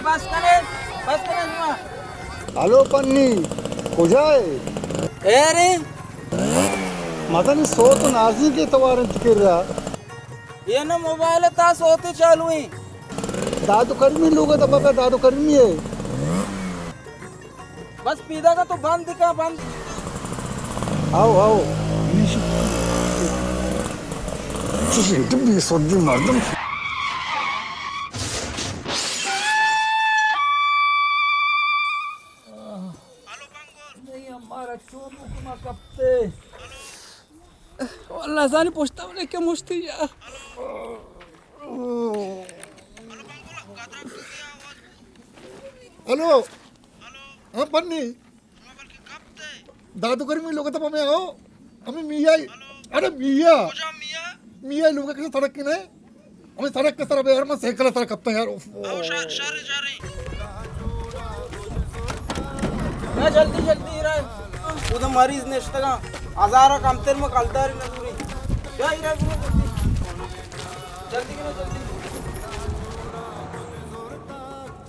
بس کنے، بس کنے شما۔ ہلو پنی، کجا ئے؟ اے رے۔ مزنیں سوت و نازینکے توار انت کرا۔ اے نہ موبائل تا سوتے چالو ایں۔ دادو کریمی لوگ ءَ دپا، دادو کریمی ئے۔ بس پیداگ ءَ تو بند کا بند۔ آؤ، آؤ۔ چشیں ڈبی سودی مردم۔ نہیں، ہمارا چوبو کما کپتے۔ واللہ زانی پشتا بلے کہ مشتی یا۔ ہلو۔ ہاں پنی۔ دادو کریمی لوگ ءَ دپا مئے آؤ۔ ہمے میائی۔ ارے میا۔ میا لوگ ءَ کسے سڑک کی نہیں۔ ہمے سڑک کے سر بے یار، من سائیکل سر کپتا یار۔ اوف۔ نہ جلدی جلدی رہ۔ خود مریض نشتگا۔ ہزار کم تر میں کلداری نہ دوری۔ یا ایرا جلدی۔ جلدی کرو جلدی۔